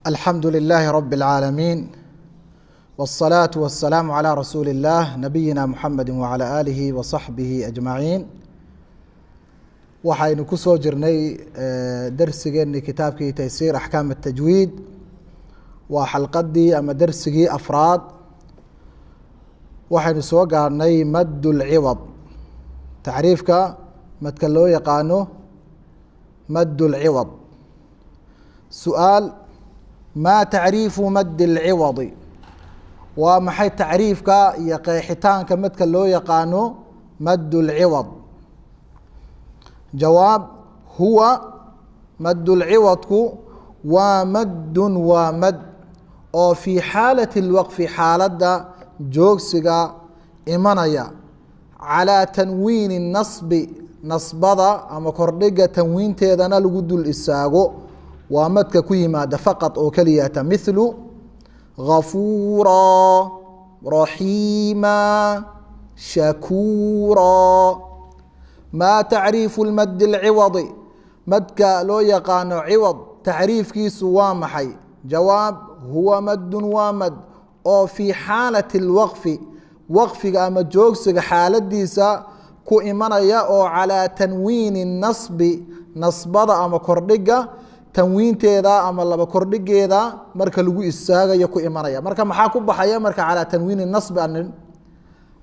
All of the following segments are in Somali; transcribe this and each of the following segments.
الحمد لله رب العالمين، والصلاة والسلام على رسول الله نبينا محمد وعلى آله وصحبه أجمعين. Waxaynu ku soo jirnay darsigeennii kitaabkii Taysiir Axkaam Atajwiid. Waa xalqadii ama darsigii afraad. Waxaynu soo gaarhnay madd lciwad, tacriifka madka loo yaqaano madd lciwad. Su-aal: maa tacriifu madd اlciwadi? Waa maxay tacriifka iyo qeexitaanka madka loo yaqaano madd lciwad? Jawaab: huwa maddulciwadku waa maddun, waa mad oo fii xaalati اlwaqfi, xaaladda joogsiga imanaya, calaa tanwiini nasbi, nasbada ama kordhiga tanwiinteedana lagu dul isaago. Waa madka ku yimaada faqad oo keliyata, mithlu gafuura, raxiima, shakuura. Maa tacriifu lmad اlciwadi? Madka loo yaqaano ciwad tacriifkiisu waa maxay? Jawaab: huwa maddun, waa mad oo fii xaalati اlwaqfi, waqfiga ama joogsiga xaaladiisa ku imanaya, oo calaa tanwiini nasbi, nasbada ama kordhiga tanwiinteeda ama laba kordhigeeda marka lagu istaagayo ku imanaya. Marka maxaa ku baxaya marka calaa tanwiini nasbi?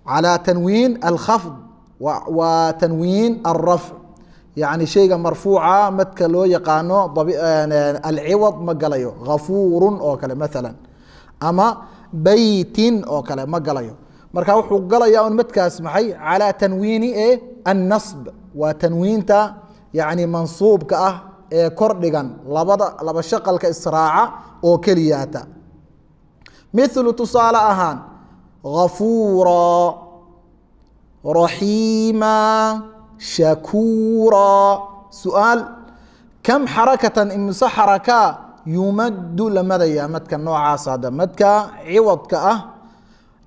Calaa tanwiin alkhafd waa tanwiin alrafc, yacni shayga marfuuca madka loo yaqaano alciwad ma galayo. Gafuurun oo kale maalan ama beytin oo kale ma galayo. Marka wuxuu galaya un madkaas maxay? Calaa tanwiini e annasb, waa tanwiinta yacni mansuubka ah ee kor dhigan labada laba shaqalka israaca oo keliyaata. Mithlu, tusaale ahaan, gafuura, raxiima, shakuura. Su-aal: kam xarakatan, imise xarakaa yumaddu, la madaya madka noocaas? Hadda madka ciwadka ah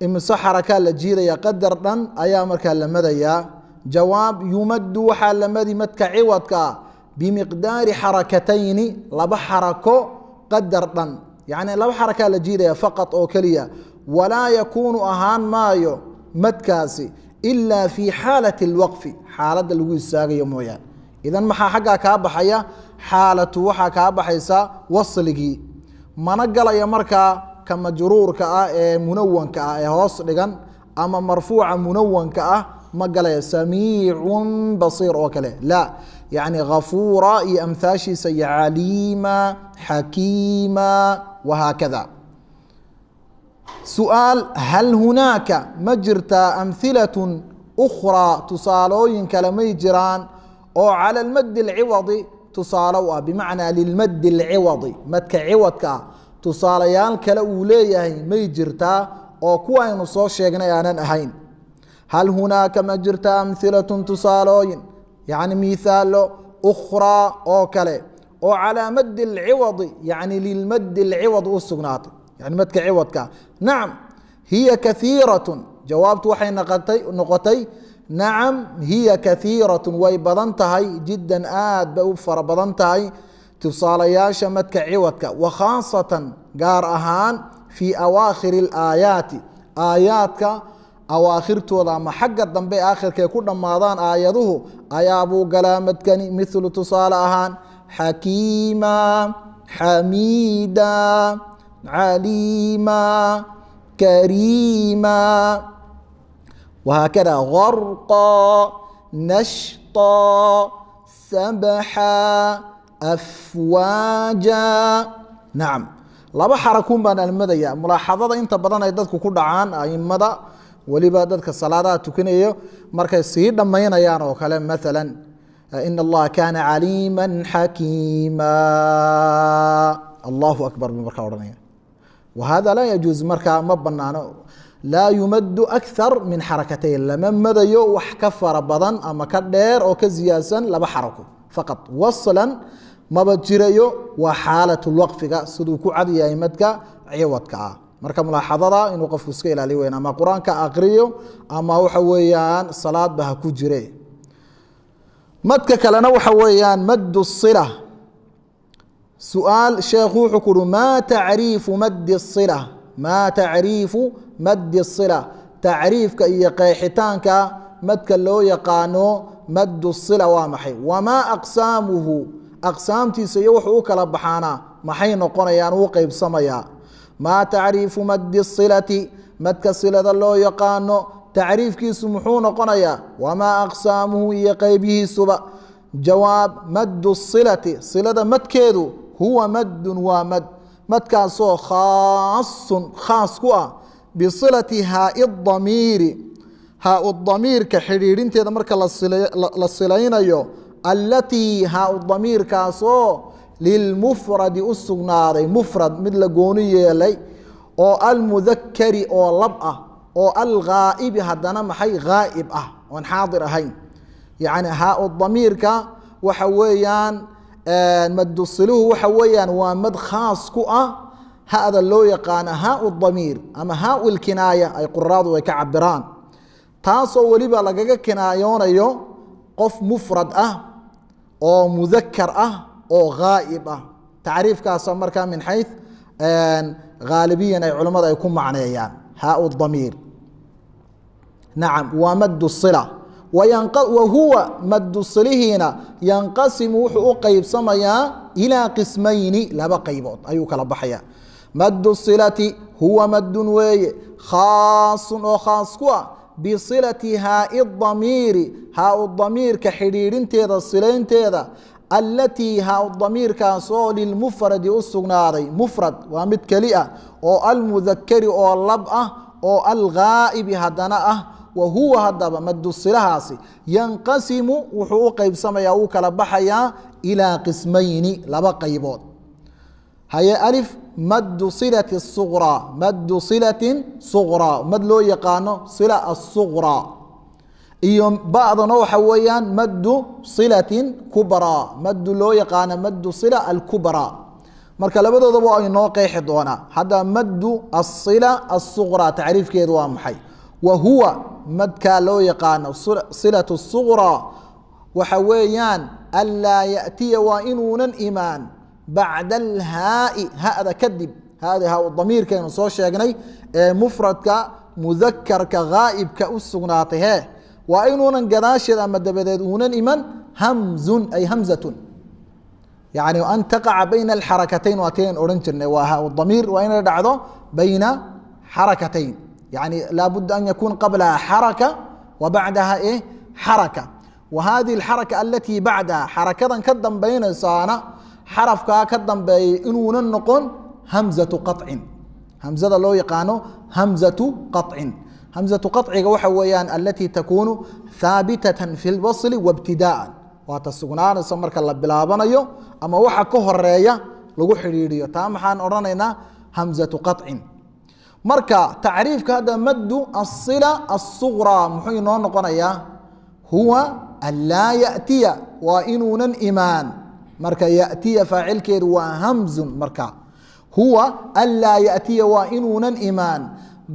imise xarakaa la jiidaya, qadar dhan ayaa markaa la madayaa? Jawaab: yumaddu, waxaa la madi madka ciwadka ah bimiqdaari xarakatayni, laba xarako qadar dhan, yacni laba xarakaa la jiidaya faqad oo keliya. Walaa yakuunu, ahaan maayo madkaasi ilaa fi xaalati اlwaqfi, xaaladda lagu istaagayo mooyaane. Idan maxaa xaggaa kaa baxaya? Xaalatu waxaa kaa baxaysa wasligii, mana galaya markaa ka majruurka ah ee munawanka ah ee hoos dhigan ama marfuuca munawanka ah ma galaya, samiicun basiir oo kale la, yacni ghafuura iyo amhaashiisa iyo caliima, xakiima, wahaakada. Su-aal: hal hunaaka, ma jirtaa amhilatun ukhraa, tusaalooyin kale may jiraan oo cala almadi alciwadi tusaale u ah, bimacnaa lilmadi alciwadi, madka ciwadka ah tusaalayaal kale uu leeyahay may jirtaa oo kuwaynu soo sheegnay aanan ahayn? Hal hunaaka, ma jirtaa amhilatun, tusaalooyin, yacni miithaalo ukhraa oo kale oo calaa madi alciwadi, yacni lilmadi alciwad u sugnaatay, yani madka ciwadka? Nacam, hiya kaiiratun. Jawaabtu waxay noqotay nacam, hiya kaiiratun, way badan tahay, jiddan, aad bay u fara badan tahay tusaalayaasha madka ciwadka, wa khaasatan, gaar ahaan, fii awaakhiri alaayaati, aayaadka awaakhirtooda ama xagga dambe aakhirkay ku dhammaadaan aayaduhu ayaabuu galaa madkani. Mithlu, tusaale ahaan, xakiima, xamiida, caliima, kariima, wahaakada, garqa, nashطa, sabxa, afwaaja. Nacam, laba xarakuun baan almadaya. Mulaaxadada inta badan ay dadku ku dhacaan, aimada weliba dadka salaadaha tukanayo, markay sii dhammaynayaan oo kale, maalan in allaha kaana caliima xakiima, allahu akbar buu markaa odhanaya. Wahada laa yajuuz, markaa ma banaano. Laa yumaddu akthar min xarakatayn, lama madayo wax ka fara badan ama ka dheer oo ka ziyaadsan laba xarako faqad. Waslan maba jirayo, waa xaalat lwaqfiga siduu ku cad yahay madka ciwadka ah. Marka mulaaxadada inuu qofku iska ilaaliyo weyan, ama qur-aanka aqriyo ama waxa weeyaan salaadba ha ku jire. Madka kalena waxa weeyaan maddu sila. Su-aal sheekhu wuxuu ku uhi maa tacriifu maddi sila, maa tacriifu maddi sila, tacriifka iyo qeexitaanka madka loo yaqaano maddu sila waa maxay? Wamaa aqsaamuhu, aqsaamtiisa iyo wuxuu u kala baxaanaa maxay noqonayaan, uu qeybsamayaa? Maa tacriifu maddi silati, madka silada loo yaqaano tacriifkiisu muxuu noqonayaa? Wamaa aqsaamuhu iyo qeybihiisuba. Jawaab: maddu silati, silada madkeedu, huwa maddun, waa mad, madkaasoo khaasun, khaas ku ah, bisilati haai damiiri, haa damiirka xidhiidhinteeda marka la silaynayo, allatii haa damiirkaasoo lilmufradi u sugnaaday, mufrad mid la gooni yeelay oo almudakari oo lab ah oo alghaa'ibi haddana maxay ghaa'ib ah oon xaadir ahayn. Yacni haa damiirka waxa weeyaan madusiluhu waxa weeyaan waa mad khaas ku ah hada loo yaqaano haa damiir ama haa lkinaaya ay quraadu ay ka cabiraan, taasoo weliba lagaga kinaayoonayo qof mufrad ah oo mudakar ah oo ghaa'ib ah. Tacriifkaasa markaa min xay haalibiyan ay culimmada ay ku macneeyaan haa damiir. Nacam, waa mad sila wa huwa madu silihiina yanqasimu, wuxuu u qeybsamayaa ilaa qismayni, laba qaybood ayuu kala baxayaa. Madu silati huwa madun weeye khaasun oo khaas ku ah bisilati haai damiiri, haa damiirka xidhiidhinteeda, silaynteeda, allatii haa damiirkaas oo lilmufradi u sugnaaday, mufrad waa mid keli ah oo almudakari oo lab ah oo alghaa'ibi haddana ah. Wa huwa hadaba madu silahaasi yanqasimu, wuxuu u qeybsamayaa, uu kala baxayaa ilaa qismayni, laba qaybood. Haye, alif, maddu silati suqraa, maddu silatin suqraa, mad loo yaqaano sila asuqraa, iyo ba'dana waxa weeyaan maddu silatin kubraa, maddu loo yaqaano maddu sila alkubraa. Marka labadoodaba waa inoo qeexi doonaa. Hadda maddu asila asuqraa tacriifkeedu waa maxay? Wa huwa madkaa loo yaqaano silatu suqraa waxa weeyaan anlaa ya'tiya, waa inuunan imaan, bacda alhaai, hada kadib, hada haa damiirkaynu soo sheegnay ee mufradka mudakarka ghaa'ibka u sugnaatay, hee waa inuunan gadaasheed ama dabadeed uunan iman hamzun ay hamzatun, yani an taqaca bayna alxarakatayn, waa tian odhan jirnay, waa haa damiir, waa inay dhacdo bayna xarakatayn, yani laabudda an yakuun qablaha xaraka wa bacdaha e xaraka, wa hadihi alxaraka alatii bacdaha, xarakadan ka dambaynaysaana, xarafkaa ka dambeeyay inuunan noqon hamzatu qacin, hamzada loo yaqaano hamzatu qacin. Hamzatu qaciga waxa weeyaan alatii takuunu haabitatan fi lwasli waibtidaaan, waata sugnaanaysa marka la bilaabanayo ama waxa ka horeeya lagu xidhiidhiyo, taa maxaan odhanaynaa? Hamzatu qacin. Marka tacriifka hadda maddu asila asuqraa muxuu inoo noqonayaa? Huwa an laa ya'tiya, waa inuunan imaan. Marka ya'tiya faacilkeedu waa hamzun. Marka huwa an laa ya'tiya, waa inuunan imaan,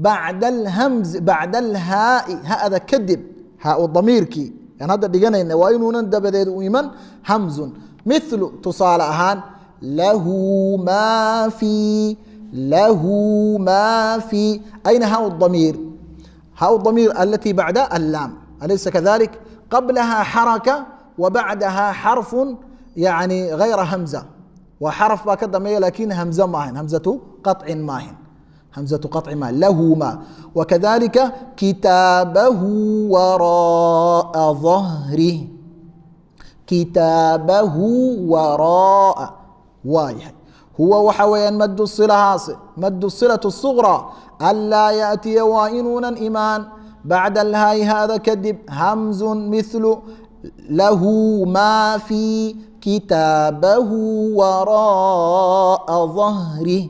bacda alhamzi, bacda alhaai, ha'da kadib, haa damiirkii aan hadda dhiganayna, waa inuunan dabadeed u iman hamzun. Mithlu, tusaale ahaan, lahu maa fii, lahu maa fii. Ayna haa damiir? Haa damiir alatii bacda allaam, alaysa kadalik? Qablaha xaraka wa bacdaha xarfu, yani gayra hamza, waa xaraf baa ka dambeeya laakin hamze maahan, hamzatu qacin maahin, hamzatu qaci ma lahu ma. Wakadalika kitaabahu wara'a dhahrih, kitaabahu wara'a, waa yahay. Huwa waxa weeyaan madu silahaasi, madu silatu suqraa, anlaa yaأtiya, waa inuunan imaan, bacda alhaai, hada kadib, hamzun, mithlu lahu maa fii, kitaabahu waraa'a dhahrih.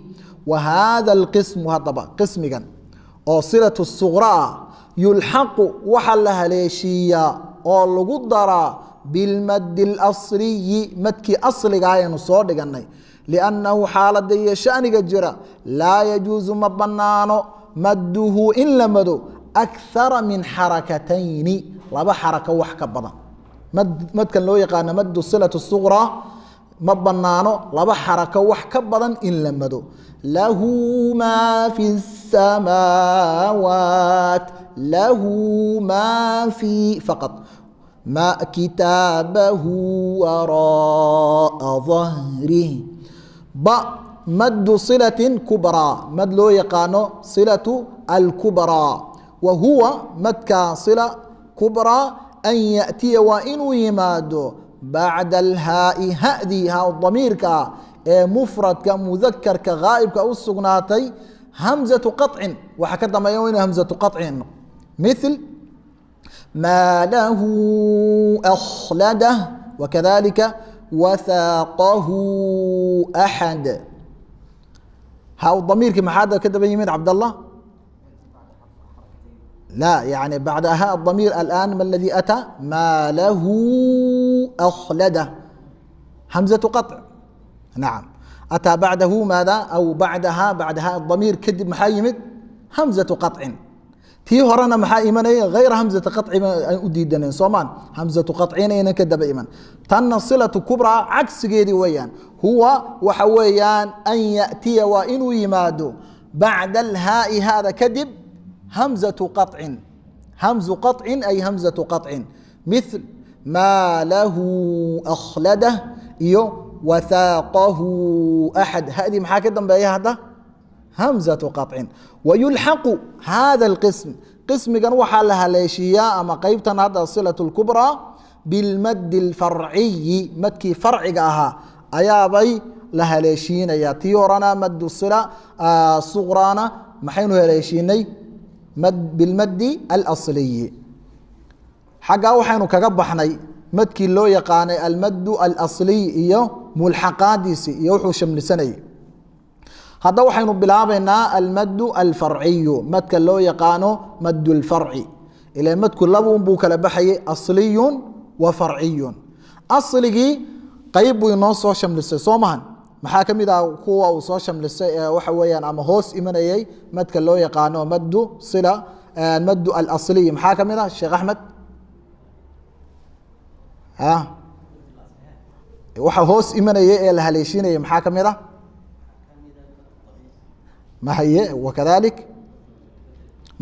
Wa hada alqismu, haddaba qismigan oo silatu suqra ah, yulxaqu, waxa la haleeshiiyaa oo lagu daraa bilmaddi اlasliyi, madkii asliga ayaynu soo dhigannay, liannahu xaaladda iyo shaniga jira laa yajuusu, ma banaano, madduhu in la mado akhara min xarakatayni, laba xarako wax ka badan. Madkan loo yaqaano maddu silatu suqraa Ma banaano laba xarako wax ka badan in la mado. Lahu maa fi samaawaat, lahu maa fi faqad ma kitaabahu waraa'a dahrih. Ba madu silatin kubraa, mad loo yaqaano silatu alkubraa. Wa huwa madkaa sila kubraa an yaأtiya waa inuu yimaado bacda alhaai hadii haa damiirka ah ee mufradka mudakarka ghaa'ibka u sugnaatay hamzatu qaطcin, waxa ka dambeeya waa inuu hamzatu qaطcin, mithl maa lahu akhladah, wakadalika wahaaqahu axad. Haa damiirkii maxaa ka daba yimid, Cabdallah? لا يعني بعد هاء الضمير الآن ما الذي أتى؟ ما له أخلده، همزة قطع. نعم، أتى بعده ماذا؟ أو بعدها بعد هاء الضمير كدب محايمد همزة قطع. tii horena maxaa imanaya? Hayra hamzata qaci aan u diidanayn soomaan, hamzatu qacina inan ka daba iman. Tanna silatu kubraa cagsigeedii weeyaan. Huwa waxa weeyaan an ya'tiya waa inuu yimaado bacda alhaai haada kadib hamzatu qacin, hamzu qacin ay hamzatu qacin, mithl maa lahu akhladah iyo wahaaqahu axad. Hadii maxaa ka dambeeya hadda? Hamzatu qaطcin. Wayulxaqu hada alqism, qismigan waxaa la haleeshiiyaa ama qeybtan hadda silaة اlkubraa bilmadi اlfarciyi, madkii farciga ahaa ayaabay la haleeshiinaya. Tii horena madu sila suqraana maxaynu haleeshiinay? Bilmadi alasliyi. Xaggaa waxaynu kaga baxnay madkii loo yaqaanay almadu alasliy iyo mulxaqaadiisi iyo wuxuu shamlisanayay. Hadda waxaynu bilaabaynaa almadu alfarciyu, madka loo yaqaano mad lfarci. Ila madku labuun buu kala baxayay, asliyun wa farciyun. Asligii qeyb buu inoo soo shamlisay soo mahan? Maxaa ka mid ah kuwa uu soo shamlisay ee waxa weeyaan ama hoos imanayay madka loo yaqaano madu sila, madu alasliy? Maxaa ka mid ah, Sheekh Axmed? Waxa hoos imanayay ee la haleeshiinayay maxaa ka mid ah? Mahaye, wakadalik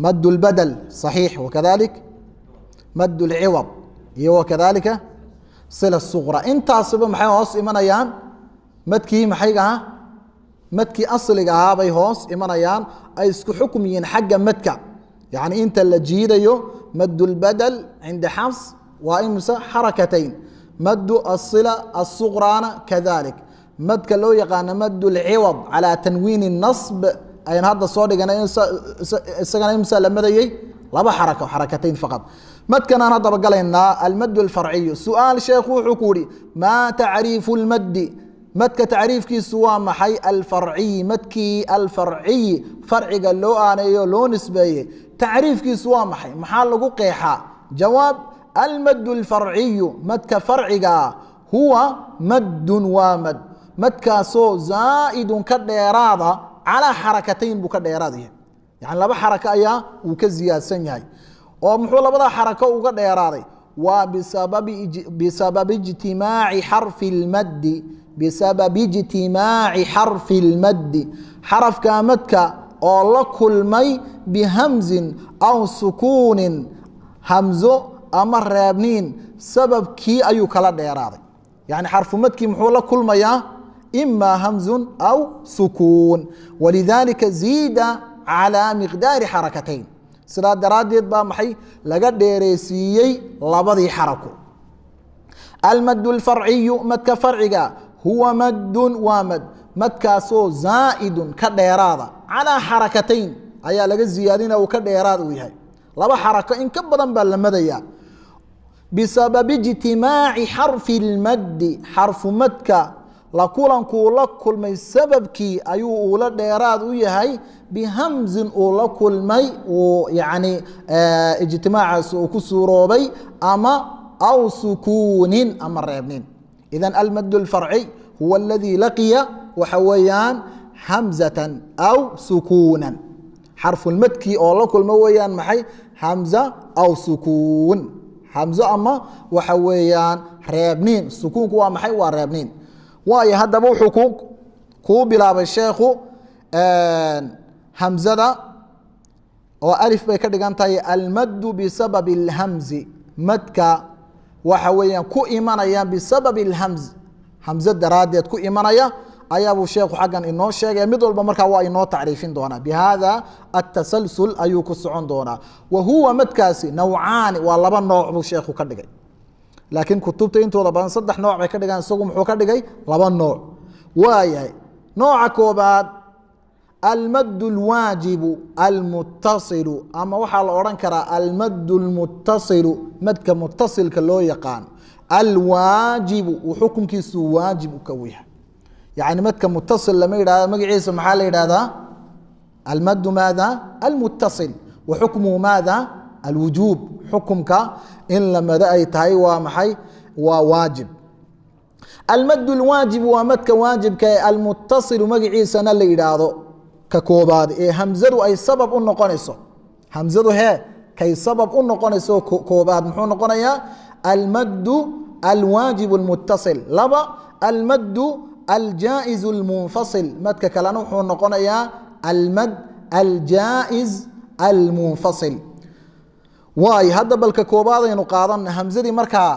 mad اlbadel صaxiix, wakadalik mad اlciwad iyo wakadalika sila suqra. Intaasiba maxay hoos imanayaan? Madkii maxayga ahaa, madkii asliga ahaa bay hoos imanayaan, ay isku xukum yihiin xagga madka. Yani inta la jiidayo mad اlbadel cinda Xafs waa imse? Xarakatayn. Madu asila asuqraana kadalik. Madka loo yaqaano mad اlciwad calaa tanwiin الnasb ayan hadda soo dhiganay, isagana imsa la madayey? Laba xarako, xarakatayn faqad. Madkan aan haddaba galaynaa almad alfarciyu. Su-aal, sheekhu wuxuu ku yihi: maa tacriifu lmaddi? Madka tacriifkiisu waa maxay? Alfarciyi, madkii alfarciyi, farciga loo aaneeyo, loo nisbeeyey, tacriifkiisu waa maxay? Maxaa lagu qeexaa? Jawaab: almad alfarciyu, madka farcigaa, huwa maddun, waa mad, madkaasoo zaa'idun ka dheeraada calaa xarakatayn buu ka dheeraad yahay. Yani laba xarako ayaa uu ka ziyaadsan yahay. Oo muxuu labada xarako uga dheeraaday? Waa bisababi ijtimaaci xarfi اlmaddi, bisababi ijtimaaci xarfi اlmaddi, xarafka madka oo la kulmay bihamzin aw sukuunin, hamzo ama reebniin sababkii ayuu kala dheeraaday. Yani xarfu madkii muxuu la kulmayaa? Ima hamzun aw sukuun, walidaalika ziida calaa miqdaari xarakatayn. Sidaa daraaddeed baa maxay laga dheereysiiyey? Labadii xarako. Almad alfarciyu, madka farciga, huwa maddun, waa mad, madkaasoo zaa'idun ka dheeraada calaa xarakatayn ayaa laga ziyaadina, uu ka dheeraad uu yahay laba xarako in ka badan baa la madayaa, bisababi ijtimaaci xarfi اlmaddi, xarfu madka la kulankuu la kulmay sababkii ayuu uula dheeraad u yahay, bihamzin uu la kulmay, uu yani ijtimaacaas uu ku suuroobay, ama aw sukuunin ama reebnin. Idan almad alfarciy huwa aladii laqiya waxa weeyaan hamzatan aw sukuunan, xarfulmadkii oo la kulmo weeyaan maxay? Hamza aw sukuun, hamzo ama waxa weeyaan reebniin. Sukuunku waa maxay? Waa reebniin. Waayo, haddaba wuxuu kuu bilaabay sheekhu hamzada oo alif bay ka dhigan tahay. Almaddu bisababi اlhamzi, madka waxa weeyaan ku imanaya bisababi اlhamz, hamze daraaddeed ku imanaya, ayaabuu sheekhu xaggan inoo sheegaya. Mid walba markaa waa inoo tacriifin doonaa, bihada atasalsul ayuu ku socon doonaa. Wa huwa madkaasi nawcaani, waa laba nooc buu sheekhu ka dhigay, laakiin kutubta intooda badan saddex nooc bay ka dhigaan, isagu muxuu ka dhigay? Laba nooc. Waayahay, nooca koobaad almad اlwaajibu almutasilu, ama waxaa la odhan karaa almad اlmutasilu, madka mutasilka loo yaqaan alwaajibu, uu xukunkiisu waajib ka u yahay. Yani madka mutasil lama yidhahdo, magaciisa maxaa la yidhahdaa? Almadu maada? Almutasil. Wa xukmuhu maada? Alwujuub. Xukumka in la mado ay tahay waa maxay? Waa waajib. Almad lwaajib waa madka waajibka ee almutasilu magaciisana la yidhaahdo. Ka koobaad ee hamzadu ay sabab u noqonayso, hamzadu hee kay sabab u noqonayso koobaad muxuu noqonayaa? Almaddu alwaajib almutasil. Laba, almaddu aljaa'iz almunfasil. Madka kalena wuxuu noqonayaa almad aljaa'iz almunfasil. Waayo, hadda balka koobaadaynu qaadan. Hamzadii markaa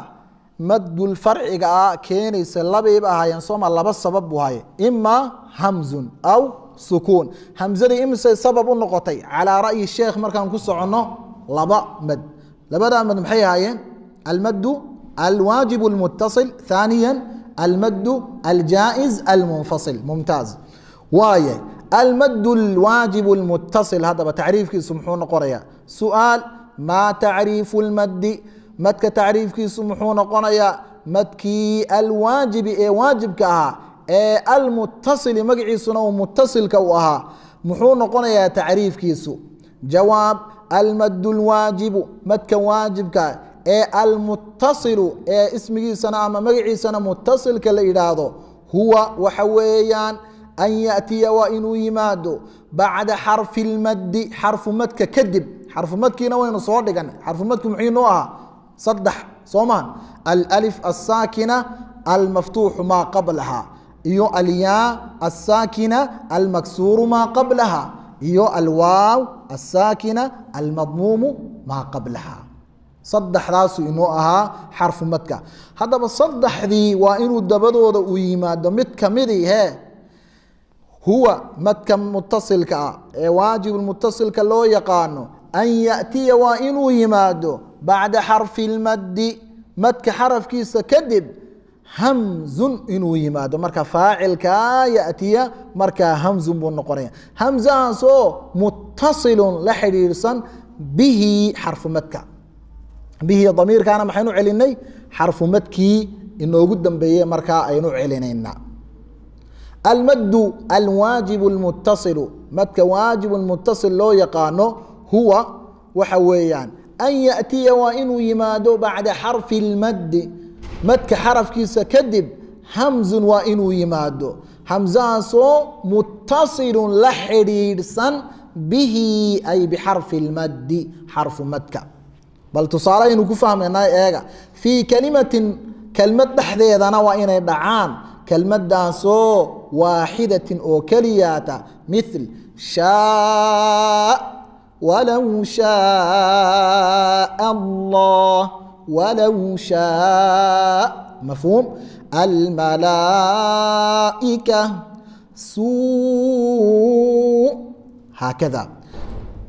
madul farciga ah keenaysa labayba ahaayeen sooma? Laba sabab buu haye, ima hamzun aw sukuun. Hamzadii imisay sabab u noqotay calaa ra'yi sheekh markaan ku soconno? Laba mad. Labadaa mad maxay ahaayeen? Almaddu alwaajib almutasil, ثaaniya almaddu aljaa'iz almunfasil. Mumtaaz. Waaya, almaddu alwaajib almutasil haddaba tacriifkiisu muxuu noqonayaa? Su'aal: maa tacriifu lmaddi? Madka tacriifkiisu muxuu noqonayaa? Madkii alwaajibi ee waajibka ahaa ee almutasili magaciisuna uu mutasilka u ahaa muxuu noqonayaa tacriifkiisu? Jawaab: almad lwaajibu, madka waajibka ee almutasilu ee ismigiisana ama magaciisana mutasilka la yidhaahdo, huwa waxa weeyaan an yaأtiya, waa inuu yimaado, bacda xarfi اlmaddi, xarfu madka kadib. Xarfu madkiina waynu soo dhiganay. Xarfu madku muxuu inoo ahaa? Saddex soo maha? Alأlif aلsaakina almaftuuxu maa qablaha, iyo alyaa aلsaakina almaksuuru maa qablaha, iyo alwaaw aلsaakina almadmuumu maa qablaha. Saddexdaasuu inoo ahaa xarfu madka. Haddaba saddexdii waa inuu dabadooda uu yimaado mid kamidii hee. Huwa madka mutasilka ah ee waajib mutasilka loo yaqaano, an yaأtiya, waa inuu yimaado, bacda xarfi اlmaddi, madka xarafkiisa kadib, hamzun inuu yimaado. Marka faacilkaa yaأtiya markaa hamzun buu noqonaya, hamzahaasoo mutasilun, la xidhiidhsan, bihi, xarfu madka. Bihi damiirkaana maxaynu celinay? Xarfu madkii inoogu dambeeyey markaa aynu celinayna. Almaddu alwaajib اlmutasilu, madka waajib mutasil loo yaqaano, huwa waxa weeyaan an yaأtiya, waa inuu yimaado, bacda xarfi اlmaddi, madka xarafkiisa kadib, hamzun waa inuu yimaado, hamzahaasoo mutasilun, la xidhiidhsan, bihi ay bixarfi اlmaddi, xarfu madka. Bal tusaale aynu ku fahmaynaa eega. Fii kalimatin, kelmad dhexdeedana waa inay dhacaan, kelmadaasoo waaxidatin, oo keliyaata. Mithl shaa, walow shaaa Allah, walow shaa. Mafhuum? Almalaa'ika, suu, haakada.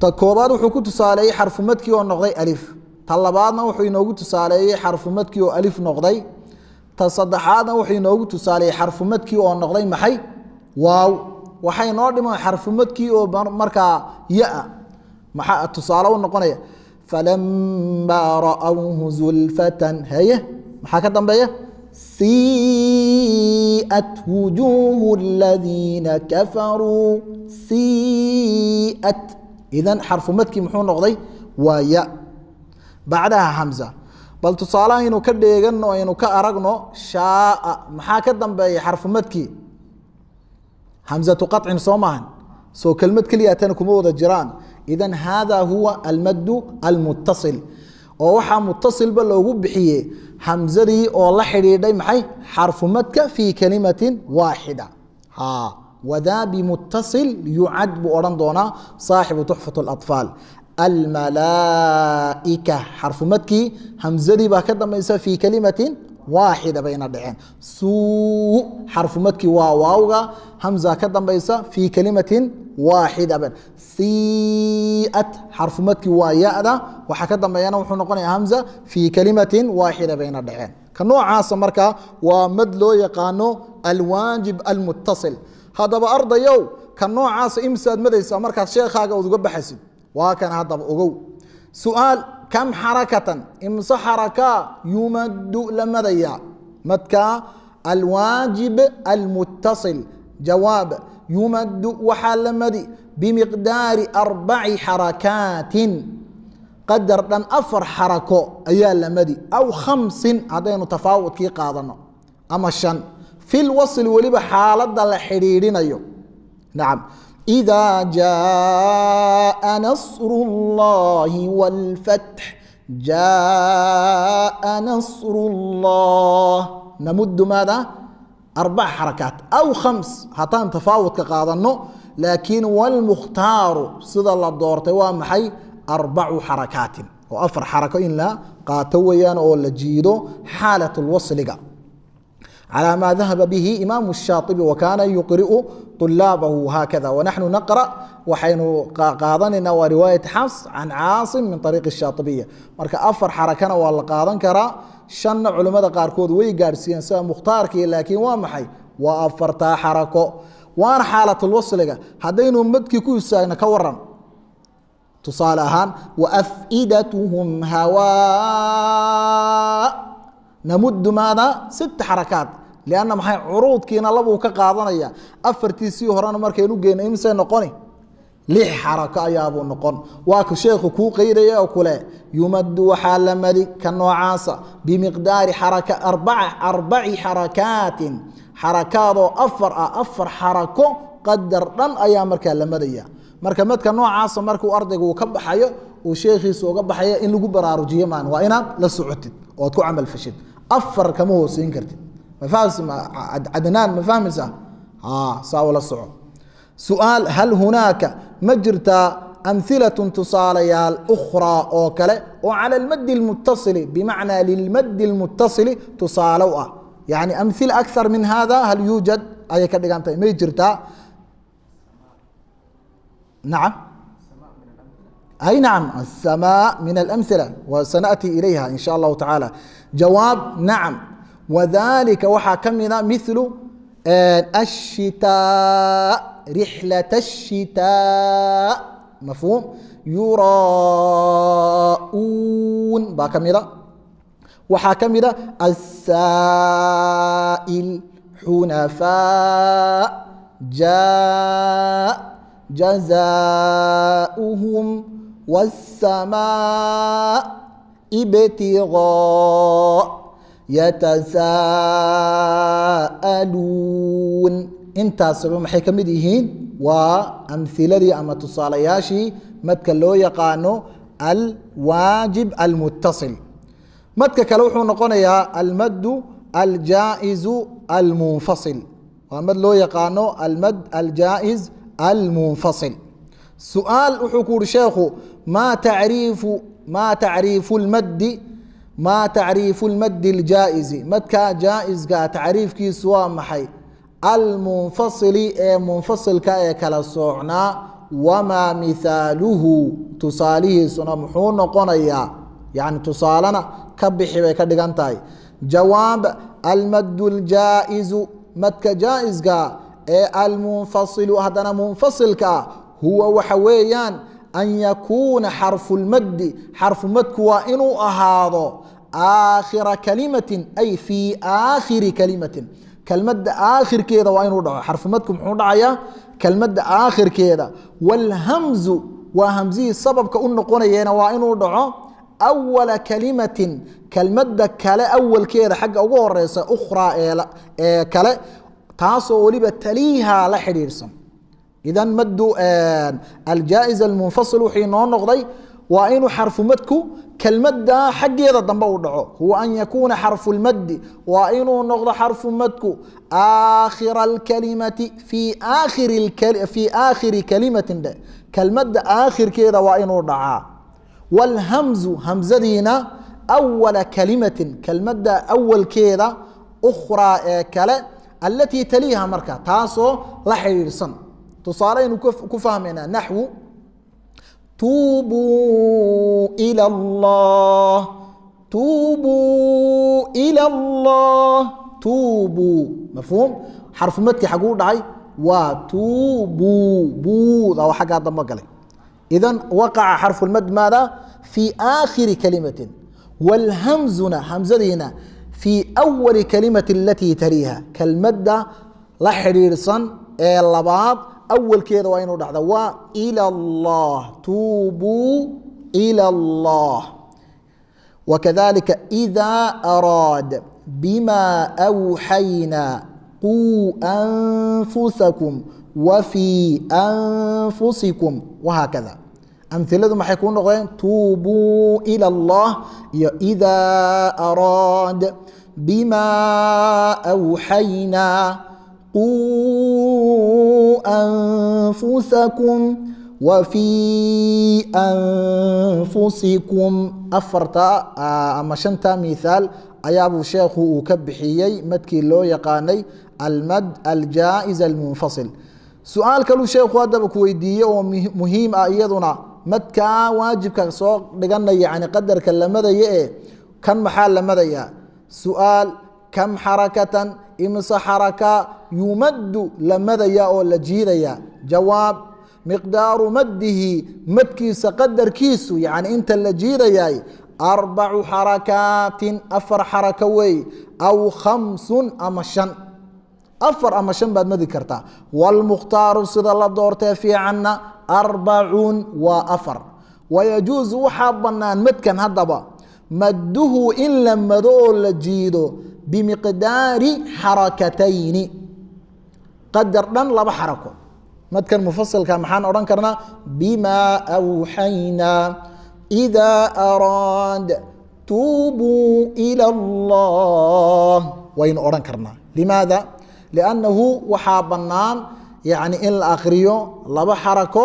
Ta koobaad wuxuu ku tusaaleeyey xarfumadkii oo noqday alif. Ta labaadna wuxuu inoogu tusaaleeyey xarfumadkii oo alif noqday. Ta saddexaadna wuxuu inoogu tusaaleeyey xarfumadkii oo noqday maxay? Waaw. Waxay noo dhiman xarfumadkii oo markaa ya-a. Maxaa tusaale u noqonaya? Falamaa ra'awhu zulfatan. Haye, maxaa ka dambeeya? Sii'at wujuuhu aladiina kafaruu. Sii'at, idan xarfumadkii muxuu noqday? Waa ya bacdaha hamza. Bal tusaalahaynu ka dheegano, aynu ka aragno. Shaaa, maxaa ka dambeeya xarfumadkii? Hamzatu qacin soo maahan? Soo kelmad keliya tana kuma wada jiraan. Idan hada huwa almaddu almutasil. Oo waxaa mutasilba loogu bixiyey hamzadii oo la xidhiidhay maxay? Xarfu madka fii kalimatin waaxida. Wadaa bimuttasil yucad buu odhan doonaa saaxibu tuxfat اlaطfaal. Almalaa'ika, xarfu madkii hamzadii baa ka dambaysa, fii kalimatin waaxida bayna dhaceen. Suu, xarfu madkii waa waawga, hamza ka dambaysa, fii kalimatin waaxida. Siat, xarfu madkii waa ya-da, waxaa ka dambeeyana wuxuu noqonayaa hamza, fii kalimatin waaxida bayna dhaceen. Ka noocaasa markaa waa mad loo yaqaano alwaajib almuttasil. Haddaba ardayow, ka noocaasa imsaad madaysaa markaad sheekhaaga ud uga baxaysid? Waa kan. Haddaba ogow, su'aal: kam xarakatan, imse xarakaa yumaddu, la madaya madka alwaajib almuttasil? Jawaab: yumaddu, waxaa la madi bimiqdaari 4 xarakaatin, qadar dhan 4 xarako ayaa la madi, aw 5 haddaynu tafaawudkii qaadano, ama 5 fi lwasli, weliba xaaladda la xidhiidhinayo. Nacam, إذا جاء نصر الله والفتح، جاء نصر الله، نمد ماذا؟ 4 حركات أو 5 hataan tafaawudka qaadano, laakiin wاlmukhtaaru, sida la doortay, waa maxay? 4 xarakaatin, oo 4 xarako in la qaato weeyaan oo la jiido xaalaة اlwasliga, على ما ذهب به إمام الشاطبي، وكان يقرئ طلابه هكذا، ونحن نقرأ, waxaynu qaadanayna waa riwaayat Xafs can Caasim min طariiq الشhaaطibiya. Marka 4 xarakana waa la qaadan karaa, 5-na culimmada qaarkood way gaadhsiiyeen sida mukhtaarkii, laakiin waa maxay? Waa 4-taa xarako, waana xaalatulwasliga. Haddaynu madkii ku istaagna ka waran, tusaale ahaan وأfئdatهm hawaa, namuddu maada? 6 xarakaat, lianna maxay? Curuudkiina labuu ka qaadanaya, 4-tiisii horena markaynu geyno imisay noqoni? 6 xarako ayaabuu noqon. Waa ku sheekhu kuu qeydaya oo kule: yumaddu, waxaa la madi ka noocaasa bimiqdaari xaraka 4 xarakaatin, xarakaadoo 4 ah, 4 xarako qadar dhan ayaa markaa la madaya. Marka madka noocaasa markuu ardaygu uu ka baxayo, uu sheekhiisu uga baxaya, in lagu baraarujiyo maan, waa inaad la socotid ood ku camal fashid. 4 kama hooseyn kartid. Ma fahmaysa Cadnaan? Ma fahmaysaa? Saa ula soco. Su'aal: hal hunaaka, ma jirtaa amhilatun, tusaalayaal ukhraa oo kale oo cala almaddi almutasili, bimacnaa lilmaddi almutasili tusaale u ah, yani amhila akthar min hada hal yuujad ayay ka dhigan tahay, may jirtaa? Nacam, أي نعم، السماء من الأمثلة وسنأتي إليها إن شاء الله تعالى. جواب: نعم، وذلك waxaa ka mida مثل الشتاء، رحلة الشتاء، مفهوم؟ يراءون baa ka mida. Waxaa ka mida السائل، حنفاء، جاء جزاؤهم، والسماء، ابتغاء، يتساءلون. Intaasba maxay ka mid yihiin? Waa amhiladii ama tusaalayaashii madka loo yaqaano alwaajib almuttasil. Madka kale wuxuu noqonayaa almaddu aljaa'izu almunfasil. Waa mad loo yaqaano almad aljaa'iz almunfasil. Su'aal, wuxuu ku uhi sheekhu: maa tacriifu lmaddi, maa tacriifu lmaddi اljaa'izi, madkaa jaa'iska tacriifkiisu waa maxay, almunfasili, ee munfasilka ee kala soocnaa? Wamaa mithaaluhu, tusaalihiisuna muxuu noqonayaa? Yani tusaalena ka bixi bay ka dhigan tahay. Jawaab: almaddu اljaa'izu, madka jaa'iska ee almunfasilu, haddana munfasilka ah, huwa waxa weeyaan an yakuuna xarfu lmaddi, xarfu madku waa inuu ahaado aakhira kalimatin, ay fii aakhiri kalimatin, kelmadda aakhirkeeda waa inuu dhaco. Xarfu madku muxuu dhacayaa? Kelmadda aakhirkeeda. Wاlhamzu, waa hamzihii sababka u noqonayena, waa inuu dhaco awala kalimatin, kelmadda kale awalkeeda, xagga ugu horeysa, ukhraa ee kale, taasoo weliba taliiha, la xidhiidhsan. Idan maddu aljaa'iz almunfasil wuxuu inoo noqday Waa inuu xarfu madku kelmadda xaggeeda dambe uu dhaco. Huwa an yakuuna xarfu lmaddi, waa inuu noqdo xarfu madku aakhira alkalimati, fii aakhiri kalimatin dhe, kelmadda aakhirkeeda waa inuu dhacaa. Wاlhamzu hamzadiina awala kalimatin, kelmadda awalkeeda, ukhraa ee kale, alatii taliiha, marka taasoo la xidhiidhsan. Tusaaleynu ku fahmaynaa naxwu tuubuu ilى اllah, tuubuu ilى اllah, tuubuu. Mafhuum? Xarfu madki xaguu dhacay? Waa tuubuu, buuda waa xaggaa dambe galay. Idan waqaca xarfu lmad maada fii aakhiri kalimatin, wاlhamzuna hamzadiina fii awali kalimati alatii taliiha, kelmadda la xidhiidhsan ee labaad awalkeeda waa inuu dhacda, waa ilى اllah, tuubuu ilى اllah. Wakadalika إida araad, bima awxaynaa, quu anfusakum, wafii anfusikum, wahaakada. Amhiladu maxay kuu noqdeen? Tuubuu ilى اllah iyo إida araad, bima awxaynaa, quu anfusakum, wafii anfusikum. Afarta ama shanta mithaal ayaabuu sheekhu uu ka bixiyey madkii loo yaqaanay almad aljaa'iz almunfasil. Su-aal kaluu sheekhu haddaba ku weydiiyey oo muhiim ah iyaduna, madkaa waajibka soo dhiganaya, yani qadarka la madaya ee kan maxaa la madayaa? Su-aal: kam xarakatan, imise xaraka, yumaddu la madaya oo la jiidaya? Jawaab: miqdaaru maddihi, madkiisa qadarkiisu, yani inta la jiidayay, 4 xarakaatin, 4 xarako wey, aw 5 ama 5, 4 ama 5 baad madi kartaa. Wاlmukhtaaru, sida la doortee fiicanna, 4, waa 4. Wayajuusu, waxaa bannaan madkan haddaba madduhu in la mado oo la jiido bimiqdaari xarakatayni, qadar dhan 2 xarako. Madkan mufasilka maxaan odhan karnaa? Bimaa awxaynaa, إida araad, tuubuu ilى اllah, waynu odhan karnaa. Limaada? Liannahu waxaa bannaan yani in la akriyo 2 xarako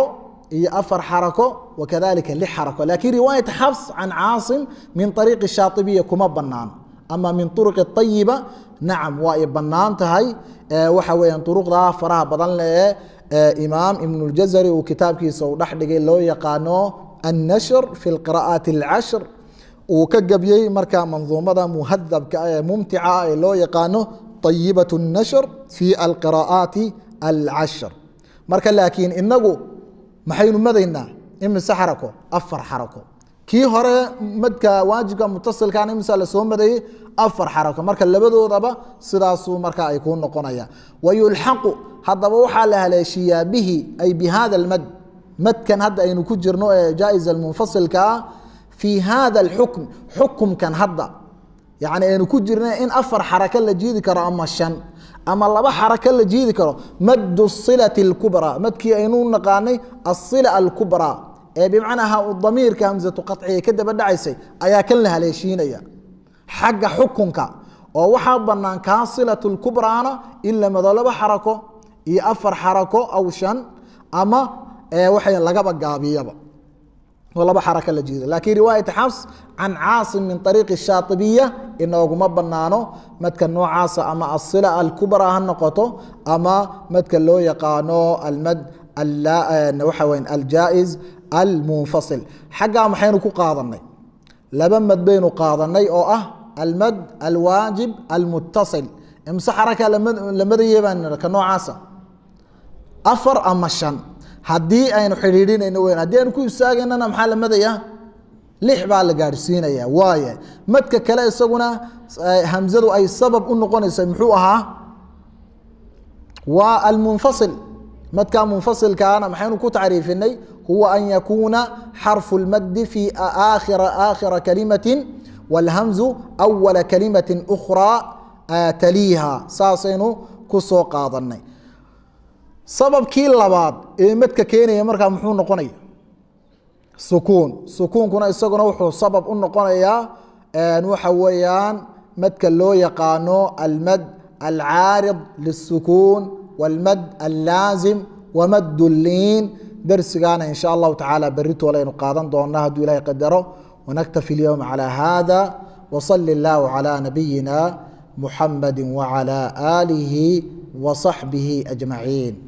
iyo 4 xarako wakadalika 6 xarako, lakin riwaayat Xafs can Caasim min طariiqi Shaaibiya kuma bannaan, ama min طuruqi طayiba nacam waa ay bannaan tahay. Waxa weeyaan duruqdaa faraha badan le ee Imaam Ibn اljazari uu kitaabkiisa uu dhex dhigay loo yaqaano Annashr fi lqira'aat اlcashr, uu ka gabyey marka manduumada muhadabka ee mumtica ee loo yaqaano طayibaة الnashr fi alqira'aati alcashr. Marka laakiin inagu maxaynu madaynaa? Imise xarako? 4 xarako. Kii hore madka waajibka mutasilkan imisa lasoo madayey? 4 xarako. Marka labadoodaba sidaasuu marka ay kuu noqonaya. Wayulxaqu, haddaba waxaa la haleeshiyaa, bihi ay bi hada almad, madkan hadda aynu ku jirno ee jaa-is almunfasilka ah, fii hada alxukm, xukumkan hadda yani aynu ku jirna in 4 xarako la jiidi karo ama 5 ama 2 xarako la jiidi karo, maddu silati اlkubraa, madkii aynu naqaanay asila alkubraa ee bimacnaa ha damiirka hamsatu qaciga ka daba dhacaysay ayaa kan la haleeshiinaya xagga xukunka, oo waxaa bannaan kaa silatu lkubraana in la mado 2 xarako iyo 4 xarako aw 5 ama waxay lagaba gaabiyaba oo 2 xarako la jiido. Laakiin riwaayat Xafs can Caasim min طariiqi Shaaibiya inooguma banaano madka noocaasa, ama asila alkubraa ha noqoto ama madka loo yaqaano almad waxa weya aljaa-is almunfasil. Xaggaa maxaynu ku qaadanay? 2 mad baynu qaadanay oo ah almad alwaajib almutasil. Imse xaraka la madayey baan ka noocaasa? 4 ama 5 haddii aynu xidhiidhinayno weyn. Haddii aynu ku istaagaynana maxaa la madayaa? 6 baa la gaadhsiinaya. Waaya, madka kale isaguna hamzadu ay sabab u noqonaysa muxuu ahaa? Waa almunfasil. Madka munfasilkaana maxaynu ku tacriifinay? Huwa an yakuuna xarfu اlmaddi fi aakhira kalimati wاlhamzu awala kalimati ukhraa taliiha. Saasaynu ku soo qaadanay. Sababkii labaad ee madka keenaya markaa muxuu noqonaya? Sukuun. Sukuunkuna isaguna wuxuu sabab u noqonayaa waxa weeyaan madka loo yaqaano almad alcaarid lisukuun wاlmad allaazim wamad liin. Darsigaana in sha allahu tacaala beritoole aynu qaadan doonaa hadduu ilahay qadaro. Wanaktafi اlyowm calى hada wصali اllahu calى nabiyina muxamadi wعalى aalihi وصaxbihi ajmaciin.